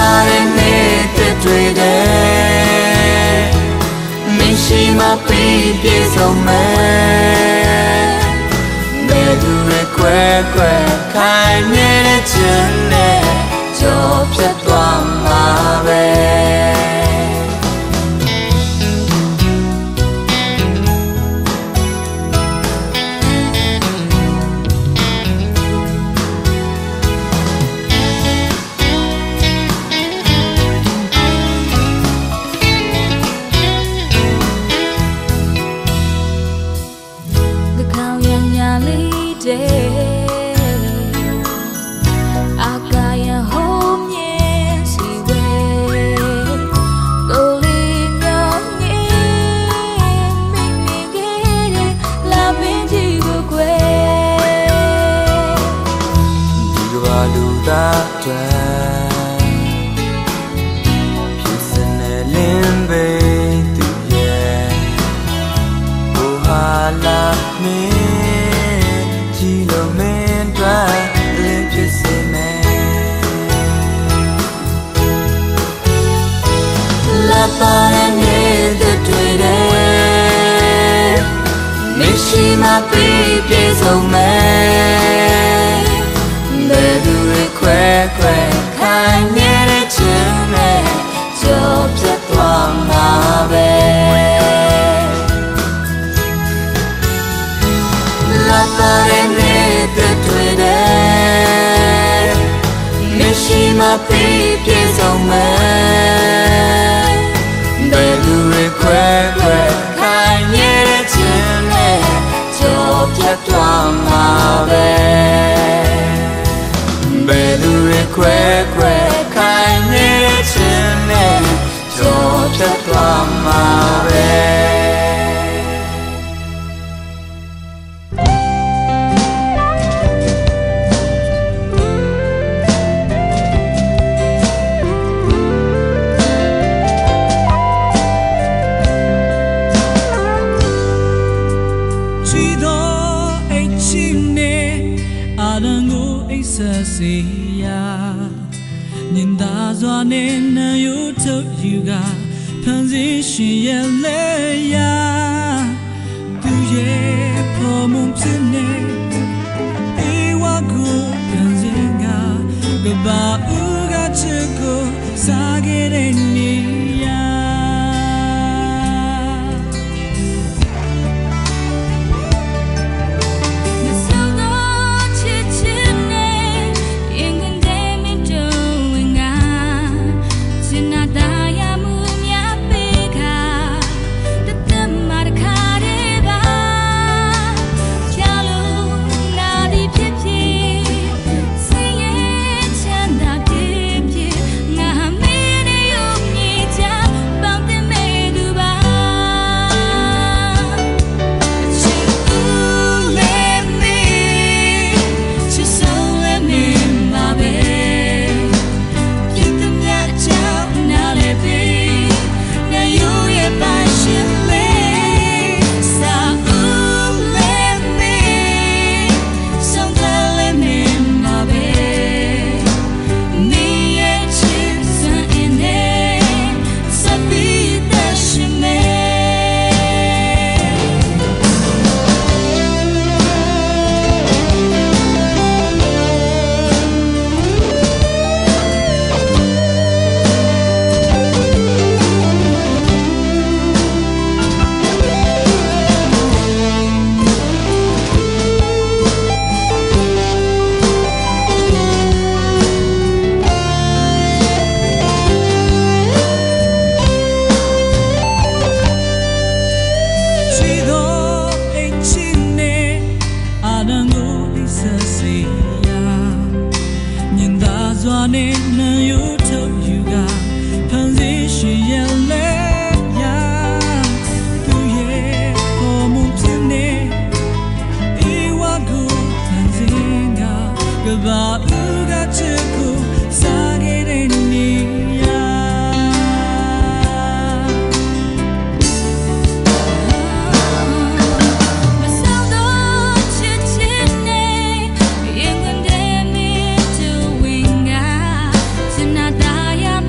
ပါတဲ့နေတဲ့တွေတဲ့မရှိမပြီးပြေဆုံးမယ်ဘယ်သူတွေခွဲခွဲခိုင်နေတဲ့ခြင်းနဲ့ကြော်ဖြတ်သွားမှာပဲ မရှိမပြီးပြေဆုံးမယ်ဘယ်သူတွေခွဲခွဲခိုင်နေတဲ့ခြင်းနဲ့ကြော်ဖြတ်သွားမှာပဲလာပါတဲ့နေတဲ့တွေတဲ့မရှိမပြီးပြေဆုံးမယ်ဘယ်သူတွေခွဲခွဲခိုင်နေတဲ့ခြင်းနဲ့ကြော်ဖြတ်သွားမှာပဲဘယ်သူတွေခွဲခွဲခိုင်နေတဲ့ခြင်းနဲ့ကြော်ဖြတ်သွားမှာပဲ Tonight I am.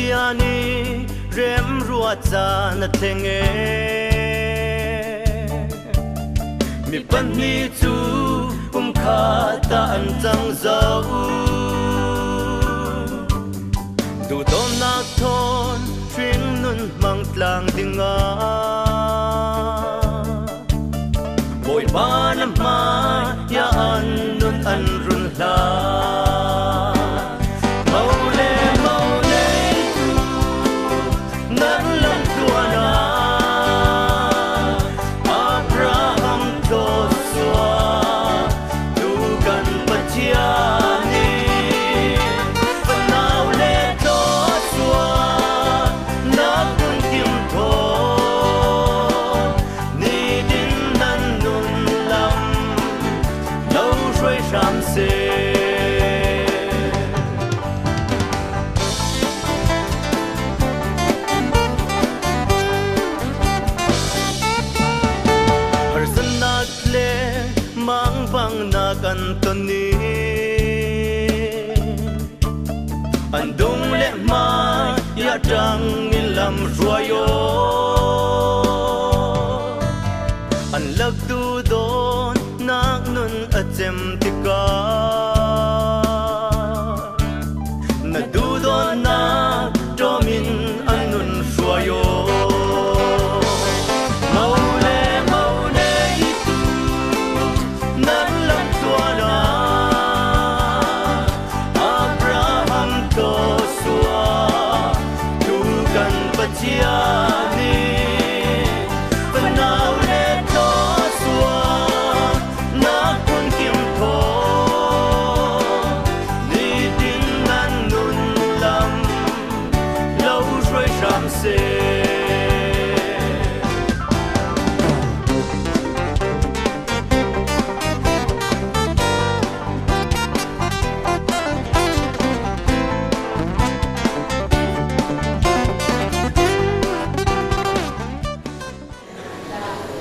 Pathian i remruat caan a thleng e. Mi pahnih cu pumkhat ah an cang zau. Duhdawtnak thawn hringnun hmang tlang dingah Bawipa na hmai ah an nun an run hlan. Mo le mo neitu nan lam tluan ah Abraham thluachuah tu kan Pathian nih fanau le thluachuah nak kun kim thawn nitin nan nun lam lo hruai hram seh. Harsatnak le mangpang na kan ton i an dung le hmai ya ṭang in lam hruai an lak tu dawn nak nun a cem tikah na duhdawtnak ṭawm in an nun hruai Mo le mo nei tu nan lam tuan ah Abraham Joshua tu kan Pathian nih fanau le Joshua nak phunkim thaw nitin nan nun lam lo hruai hram seh.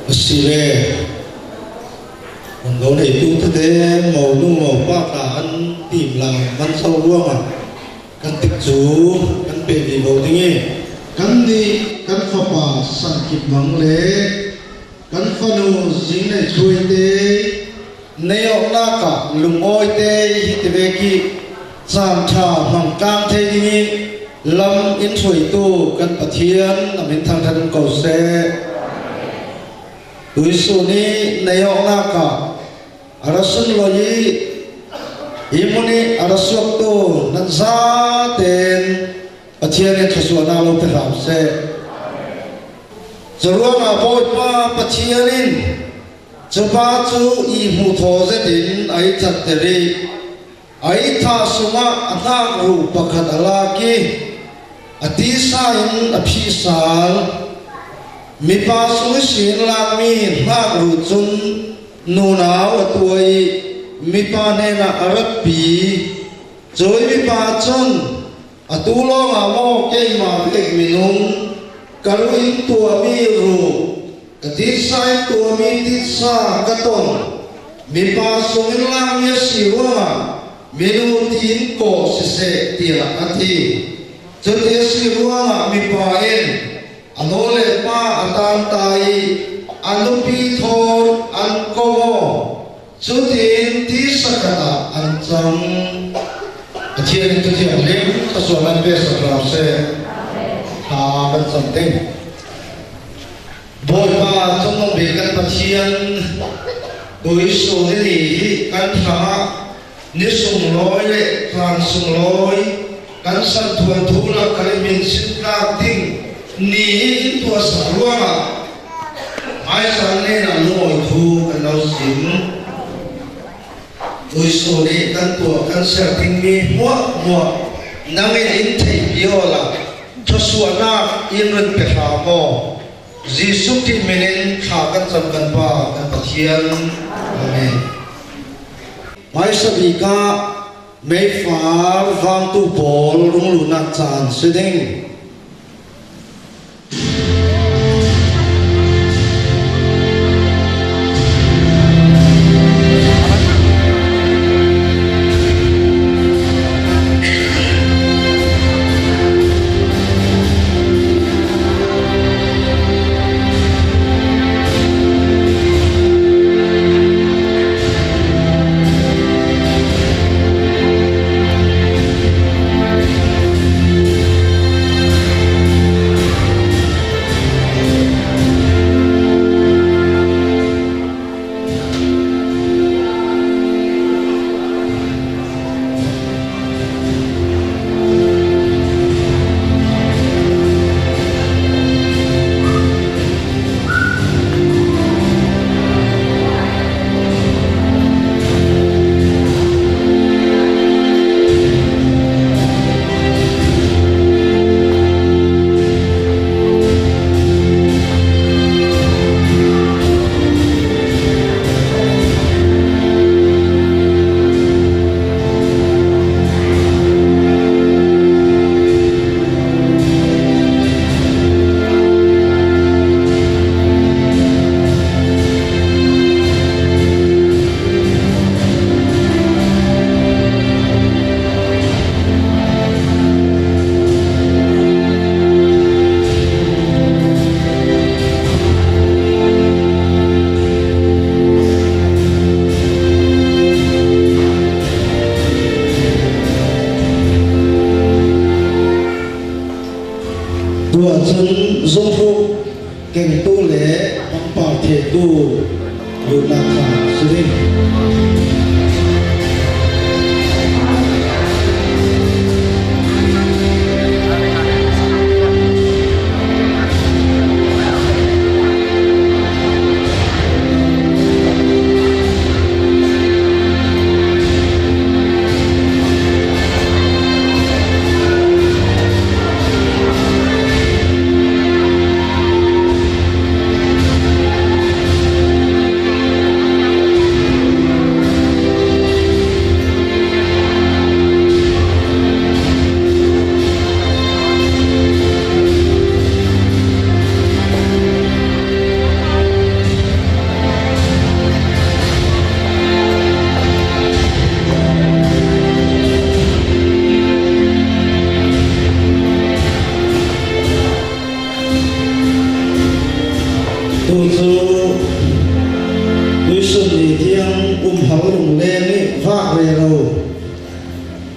A si ve. Kan lo neitu tete monu mopa tla an tim la man so ruangah kan tik cu kan pe ve ko ding i Kan nih kan fapa Sankip Mang le kan fanu Zinglei Chuai te nei awknak ah lungawi te hi ti ve ki caan ṭha hmang tlang thei ding i lam in hruaitu kan Pathian a min thangṭhat um ko seh. Tuisu nih nei awknak ah a ra sunlawi i hi hmun i a ra suaktu nan zatein Pathian in thluachuahnak lo pe hram seh. Curuangah Bawipa Pathian in cu pa cu i hmu thaw zet in ai thatter i ai tha sungah a hnakruh pakhat a lak i a tisa in a phih sal. Mipa sung i sin lakmi hnakruh cun nunau a tuah i mipa hnenah a ratpi. Cui mipa cun atu lawngah maw keimah bik minung ka lu in tuahmi ruh ka titsa in tuahmi titsa ka ton mipa sungin lakmi a si ruangah minu tiin kawh siseh tiah a ti. Cuti a si ruangah mipa in a nu le pa a tanta i a nupi thawn an ko. Cutin tisa khat ah an cang. Pathian in Cathiang lim thluachuah nan pe sak hram seh. Thla kan cam ding. Bawipa cungnung bik kan Pathian tuisu nili hi kan thlang ah ni sunglawi le caan sunglawi kan san thuan thu la kal min sin tlak ding ni hi in tuah sak ruangah hmaizan len ah lungawi thu kan lo sim. Tuisu nih kan tuah kan ser dingmi hmuahhmuah nangin in theihpi la thluachuahnak in run pe hram maw Jesuh Khrih min in thla kan cam kan Pa kan Pathian. Amen. Hmaisa bik ah meifar vangtu pawl runglunak caan si ding. Tuah cun zunghruk kengtu le pangpar thehtu luhnak kha si ding. Tu cu tuisun ni tiang umhar lungleng i vak re lo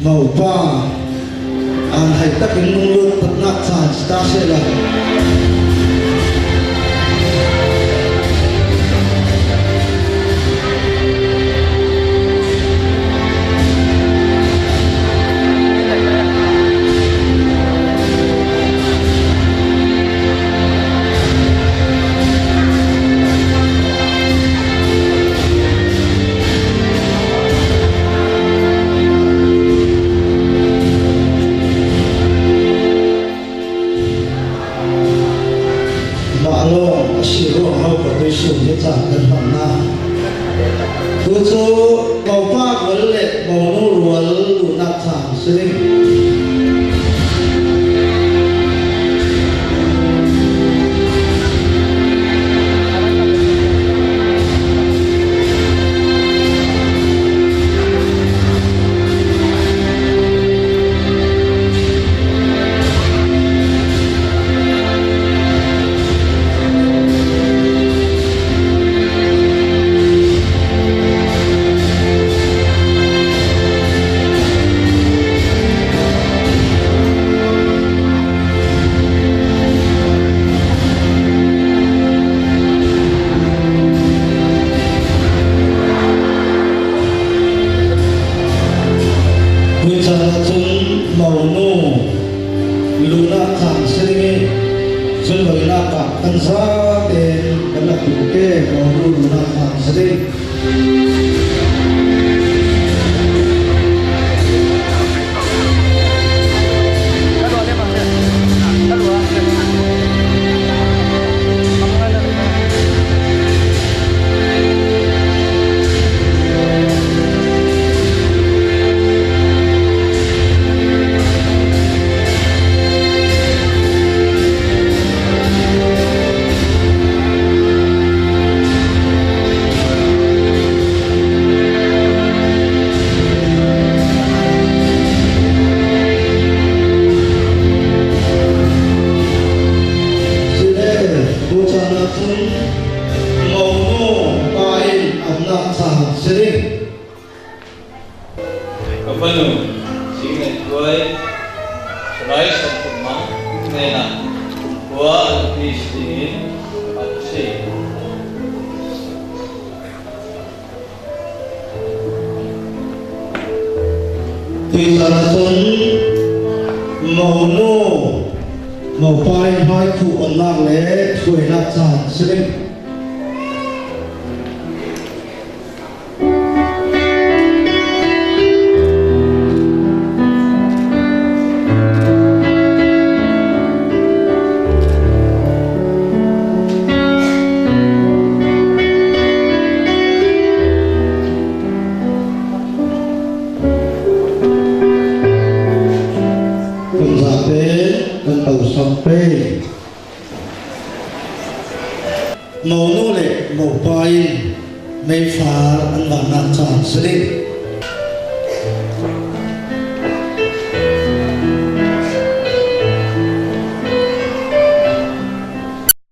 Mopa aan hai tak in lunglut patnak caan si ta sehla. Mah lawng a si ruang ho ka tuisun hi caan kan hman na. Tu cu mopa rual le monu rual luhnak caan si ding. Tuchan ahcun monu lunak caan si ding i sunlawinak ah kan zatein kan rak duh te monu lunak caan si ding. Sile tuchan ahcun monu pa in amnak caan si ding. Ka fanu Zingngeihtuai Salai Santhum Mang hnenah khua a nupi si dingin ka si. Tuitan ahcun monu mopa in hmaikhuh onnak le thuainak caan si ding. Kan zate kan to sampe Monu le mopa in meifar an vannak caan si ding.